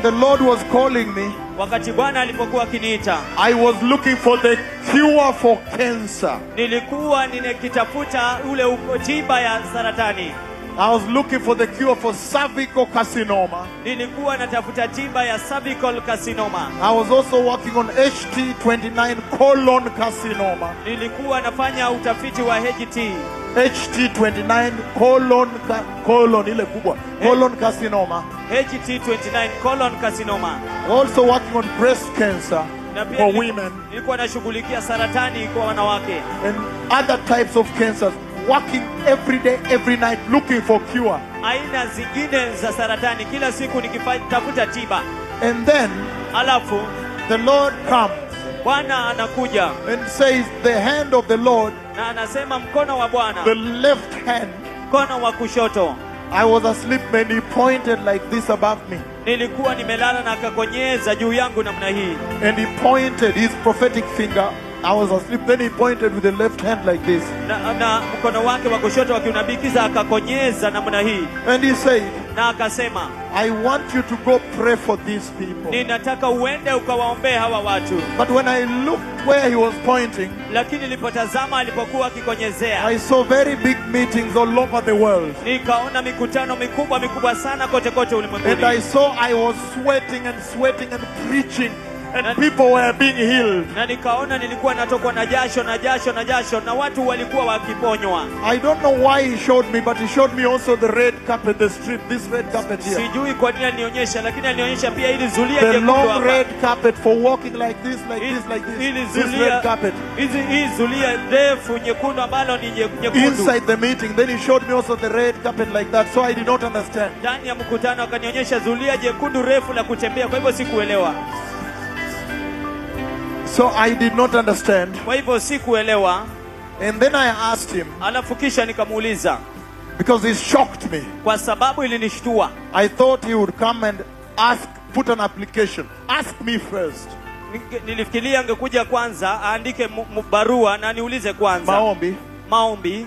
The Lord was calling me, Wakati Bwana alipokuwa akiniita, I was looking for the cure for cancer. Nilikuwa ninakitafuta ule tiba ya saratani. I was looking for the cure for cervical carcinoma. Nilikuwa natafuta tiba ya cervical carcinoma. I was also working on HT29 colon carcinoma. Nilikuwa nafanya utafiti wa HT. HT29 colon colon ile kubwa, colon carcinoma. HT29 colon carcinoma. Also working on breast cancer Na pia for women nilikuwa nashughulikia saratani kwa wanawake and other types of cancers. Working every day, every night, looking for cure. Aina zingine za saratani, kila siku nikitafuta tiba. And then Alafu the Lord comes Bwana anakuja and says, the hand of the Lord, na anasema mkono wa Bwana, the left hand. Mkono wa kushoto. I was asleep and he pointed like this above me. Nilikuwa nimelala na akakonyeza juu yangu namna hii. And he pointed his prophetic finger. I was asleep. Then he pointed with the left hand like this. Na mkono wake wa kushoto wa kiunabii kisha akakonyeza namna hii. And he said, Na akasema, I want you to go pray for these people. Ninataka uende ukawaombee hawa watu. But when I looked where he was pointing, lakini nilipotazama alipokuwa akikonyezea, I saw very big meetings all over the world. Nikaona mikutano mikubwa mikubwa sana kote kote ulimwenguni. And I saw I was sweating and sweating and preaching, and people were being healed. Na nikaona nilikuwa natokwa na jasho na jasho na jasho na watu walikuwa wakiponywa. I don't know why he showed me, but he showed me also the red carpet, the strip, this red carpet here. Sijui kwa nini alinionyesha, lakini alinionyesha pia ili zulia The jekundu long hapa. red carpet for walking like this, like this, like this. Ili This zulia, red carpet. Hizi zulia ndefu nyekundu ambalo ni nyekundu. Inside the meeting, then he showed me also the red carpet like that, so I did not understand. Ndani ya mkutano akanionyesha zulia jekundu refu la kutembea, kwa hivyo sikuelewa. So I did not understand. Kwa hivyo sikuelewa. And then I asked him. Alafu kisha nikamuuliza. Because he shocked me. Kwa sababu ilinishtua. I thought he would come and ask, put an application. Ask me first. Nilifikiria angekuja kwanza aandike barua na niulize kwanza. Maombi. Maombi.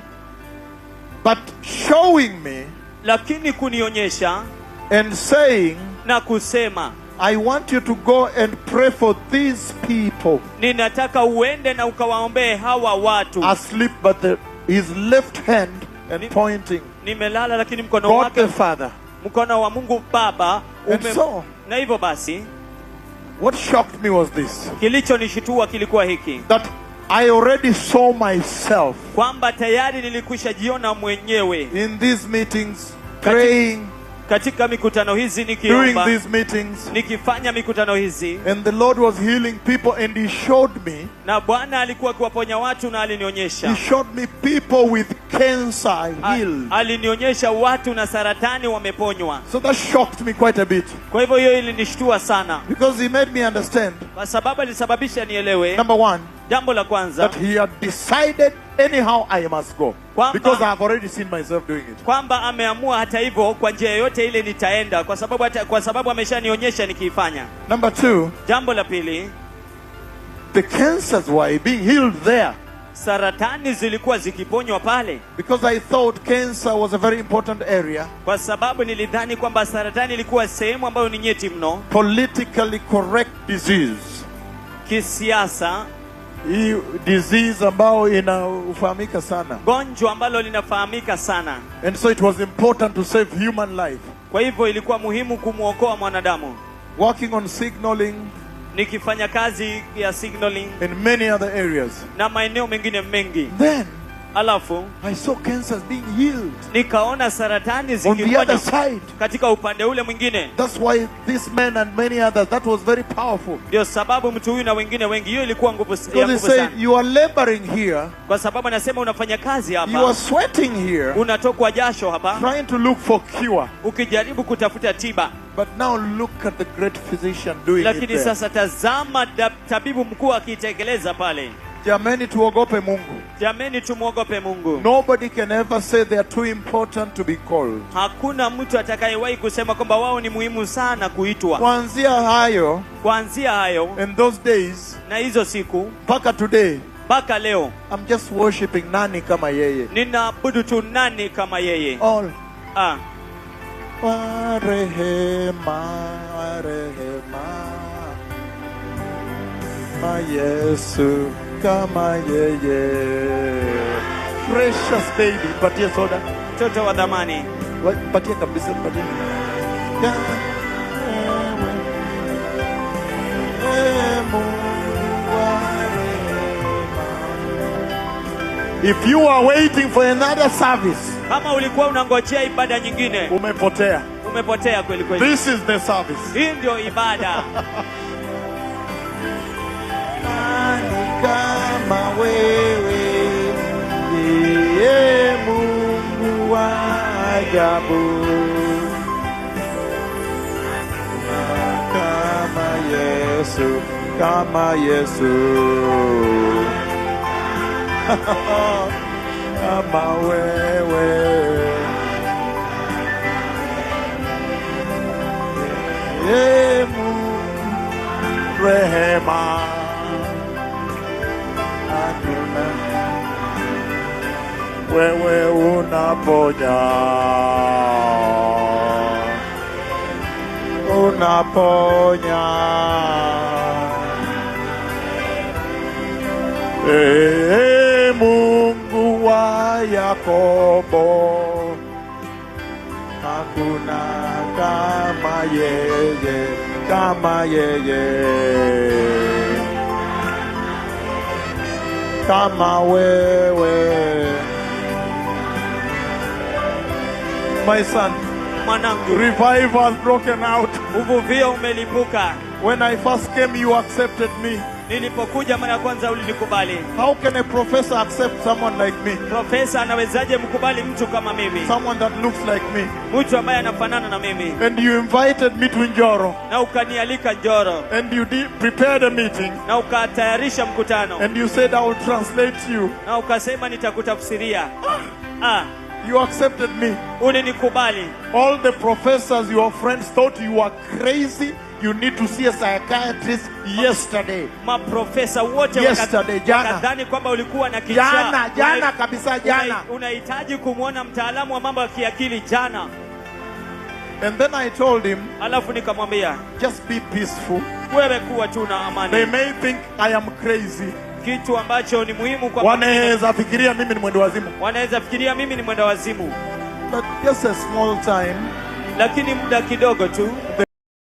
But showing me. Lakini kunionyesha. And saying. Na kusema. I want you to go and pray for these people. Ninataka uende na ukawaombee hawa watu. Asleep, but his left hand and pointing. Nimelala lakini mkono God wake, the Father. Mkono wa Mungu Baba And so, na hivyo basi, what shocked me was this. Kilichonishitua kilikuwa hiki. That I already saw myself. Kwamba tayari nilikwisha jiona mwenyewe. In these meetings, praying. Katika mikutano hizi nikiomba, During these meetings, nikifanya mikutano hizi, and the Lord was healing people and he showed me. Na Bwana alikuwa akiwaponya watu na alinionyesha. He showed me people with cancer healed. Alinionyesha watu na saratani wameponywa. So that shocked me quite a bit. Kwa hivyo hiyo ilinishtua sana. Because he made me understand. Kwa sababu alisababisha nielewe. Number one, jambo la kwanza, that he had decided anyhow I must go. Because I have already seen myself doing it. Kwamba ameamua hata hivyo kwa njia yoyote ile nitaenda, kwa sababu ameshanionyesha nikiifanya. Number two, jambo la pili, the cancers were being healed there. Saratani zilikuwa zikiponywa pale. Because I thought cancer was a very important area. Kwa sababu nilidhani kwamba saratani ilikuwa sehemu ambayo ni nyeti mno. Politically correct disease. Kisiasa. Hii disease ambayo inafahamika sana. Gonjwa ambalo linafahamika sana. And so it was important to save human life. Kwa hivyo ilikuwa muhimu kumuokoa mwanadamu. Working on signaling. Nikifanya kazi ya signaling. In many other areas. Na maeneo mengine mengi. Then, alafu, I saw cancers being healed. Nikaona saratani On the zikiponywa other side. Katika upande ule mwingine. That's why this man and many others, that was very powerful. Ndio sababu mtu huyu na wengine wengi, hiyo ilikuwa nguvu ya Because he nguvu said, sana. you are laboring here. Kwa sababu anasema unafanya kazi hapa. You are sweating here. Unatokwa jasho hapa. Trying to look for cure. Ukijaribu kutafuta tiba. But now look at the great physician doing it Lakini there. sasa tazama tabibu mkuu akitekeleza pale. Jameni tuogope Mungu. Jameni tumuogope Mungu. Nobody can ever say they are too important to be called. Hakuna mtu atakayewahi kusema kwamba wao ni muhimu sana kuitwa. Kuanzia hayo, Kuanzia hayo, in those days, na hizo siku, mpaka today, mpaka leo, I'm just worshiping nani kama yeye. Ninaabudu tu nani kama yeye. All. Ah. Wa rehema, Kama Yesu, kama yeye. Precious baby, patie soda. Mtoto wa dhamani. Patie kabisa, patie. Wewe, ee Mungu wa rehema. If you are waiting for another service, Kama ulikuwa unangojea ibada nyingine, umepotea. Umepotea kweli kweli. This is the service. Hii ndio ibada. Nani kama wewe, ndiye Mungu wa ajabu. Kama Yesu, kama Yesu, kama wewe. Ndiye Mungu rehema. Hakuna wewe unaponya, unaponya. Ee Mungu wa Yakobo, hakuna kama yeye, kama yeye, kama wewe. My son, Mwanangu, revival has broken out. Uvuvio umelipuka. When I first came, you accepted me. Nilipokuja mara ya kwanza ulinikubali. How can a professor accept someone like me? Profesa anawezaje mkubali mtu kama mimi? Someone that looks like me. Mtu ambaye anafanana na mimi. And you invited me to Njoro. Na ukanialika Njoro. And you prepared a meeting. Na ukatayarisha mkutano. And you said, "I will translate you." Na ukasema nitakutafsiria. Ah. You accepted me. Ulinikubali. All the professors, your friends, thought you were crazy. You need to see a psychiatrist yesterday. Maprofesa wote Yesterday, jana. Wakadhani kwamba ulikuwa na kichaa. Jana, jana kabisa, jana. Unahitaji kumwona mtaalamu wa mambo ya kiakili jana. And then I told him, Alafu nikamwambia, "Just be peaceful." Wewe kuwa tu na amani. They may think I am crazy. Kitu ambacho ni muhimu kwa Wanaweza fikiria mimi ni mwendo wazimu. Wanaweza fikiria mimi ni mwenda wazimu. But just a small time. Lakini muda kidogo tu.